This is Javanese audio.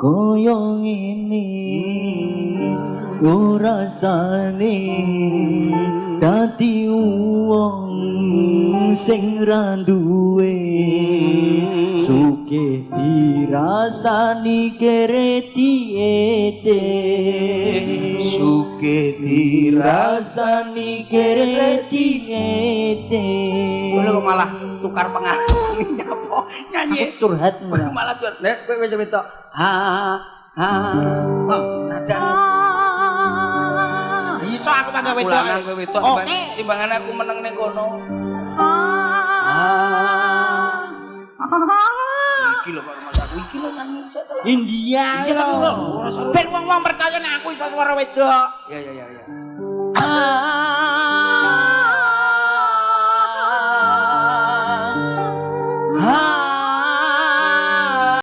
Kaya ngene ora rasane dadi wong sing ra duwe, sugih dirasani kere diece, Sugih dirasani kere diece. Kowe kok malah tukar pengalaman nyapa nyanyi. Aku curhat malah. Malah curhat. Nek kowe wis wedok. Ha ha. Oh, nada. Iso aku pakai Aku wedok. lanang kowe wedok. Oke. Timbangane aku meneng ning kono. Iki lho kok rumah aku iki lho nyanyi sik to. India. Iya, tapi lho. ora Ben wong-wong percaya nek aku iso suara wedok. Ya ya ya ya.